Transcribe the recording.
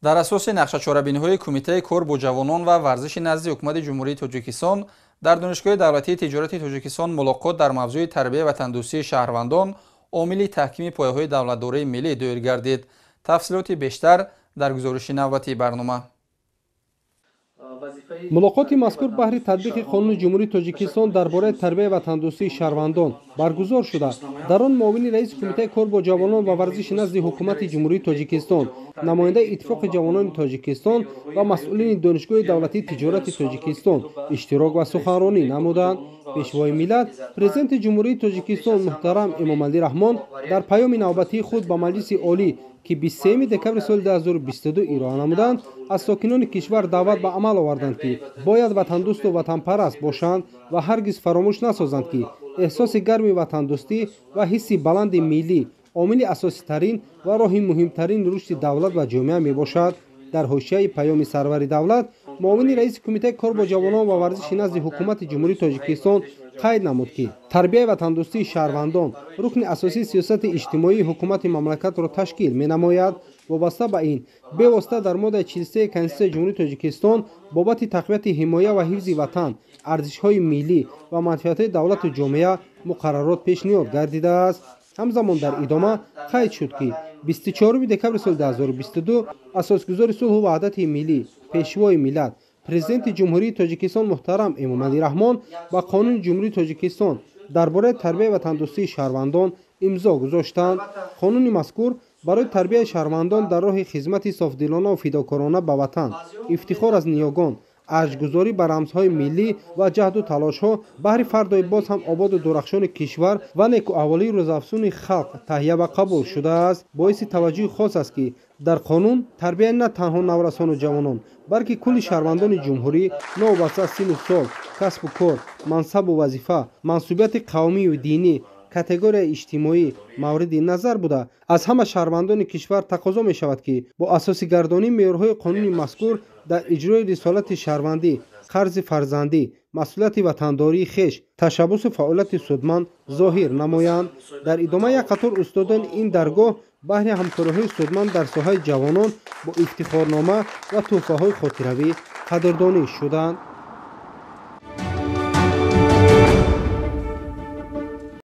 Дар асоси нақшачорабиниҳои Кумитаи кор бо ҷавонон ва варзиши назди Ҳукумати Ҷумҳурии Тоҷикистон дар Донишгоҳи давлатии тиҷорати Тоҷикистон мулоқот дар мавзӯи тарбияи ватандӯстии шаҳрвандон омили таҳкими пояҳои давлатдории миллӣ доир гардид. Тафсилоти бештар дар гузориши навбатии барнома. Мулоқоти мазкур баҳри татбиқи Қонуни Ҷумҳурии Тоҷикистон дар бораи тарбияи ватандӯстии шаҳрвандон баргузор шуда, дар он муовини раиси Кумитаи кор бо ҷавонон ва варзиши назди Ҳукумати Ҷумҳурии Тоҷикистон, намояндаи Иттифоқи ҷавонони Тоҷикистон ва масъулини Донишгоҳи давлатии тиҷорати Тоҷикистон иштирок ва суханронӣ намуданд. Пешвои миллат, Президенти Ҷумҳурии Тоҷикистон муҳтарам Эмомалӣ Раҳмон дар паёми навбатии худ ба Маҷлиси Олӣ, ки 23 декабри соли 2022 ироа намуданд, аз сокинони кишвар даъват ба амал оварданд, ки бояд ватандӯсту ватанпараст бошанд ва ҳаргиз фаромӯш насозанд, ки эҳсоси гарми ватандӯстӣ ва ҳисси баланди миллӣ омили асоситарин ва роҳи муҳимтарин рушди давлат ва ҷомеа мебошад. Дар ҳошияи паёми сарвари давлат муовини раиси Кумитаи кор бо ҷавонон ва варзиши назди Ҳукумати Ҷумҳурии Тоҷикистон қайд намуд, ки тарбияи ватандӯстии шаҳрвандон рукни асосии сиёсати иҷтимоии ҳукумати мамлакатро ташкил менамояд. Вобаста ба ин, бевосита дар моддаи 43 Конститутсияи Ҷумҳурии Тоҷикистон бобати тақвияти ҳимоя ва ҳифзи ватан, арзишҳои миллӣ ва манфиатҳои давлату ҷомеа муқаррарот пешниҳод гардидааст. Ҳамзамон дар идома қайд шуд, ки 24 декабри соли 2022 асосгузори сулҳу ваҳдати миллӣ, Пешвои миллат, Президенти Ҷумҳурии Тоҷикистон муҳтарам Эмомалӣ Раҳмон ба Қонуни Ҷумҳурии Тоҷикистон дар бораи тарбияи ватандӯстии шаҳрвандон имзо гузоштанд. Қонуни мазкур барои тарбияи шаҳрвандон дар роҳи хизмати софдилонаву фидокорона ба ватан, ифтихор аз ниёгон, арҷгузорӣ ба рамзҳои миллӣ ва ҷаҳду талошҳо баҳри фардои боз ҳам ободу дурахшони кишвар ва некуаҳволии рӯзафзуни халқ таҳия ва қабул шудааст. Боиси таваҷҷӯҳи хос аст, ки дар қонун тарбияи на танҳо наврасону ҷавонон, балки кулли шаҳрвандони ҷумҳурӣ, новобаста аз синну сол, касбу кор, мансабу вазифа, мансубияти қавмию динӣ, категорияи иҷтимоӣ мавриди назар буда, аз ҳама шаҳрвандони кишвар тақозо мешавад, ки бо асосигардонии меъёрҳои қонуни мазкур дар иҷрои рисолати шаҳрвандӣ, қарзи фарзандӣ, масъулияти ватандории хеш ташаббусу фаъолияти судманд зоҳир намоянд. Дар идома як қатор устодони ин даргоҳ баҳри ҳамкориҳои судманд дар соҳаи ҷавонон бо ифтихорнома ва тӯҳфаҳои хотиравӣ қадрдонӣ шуданд.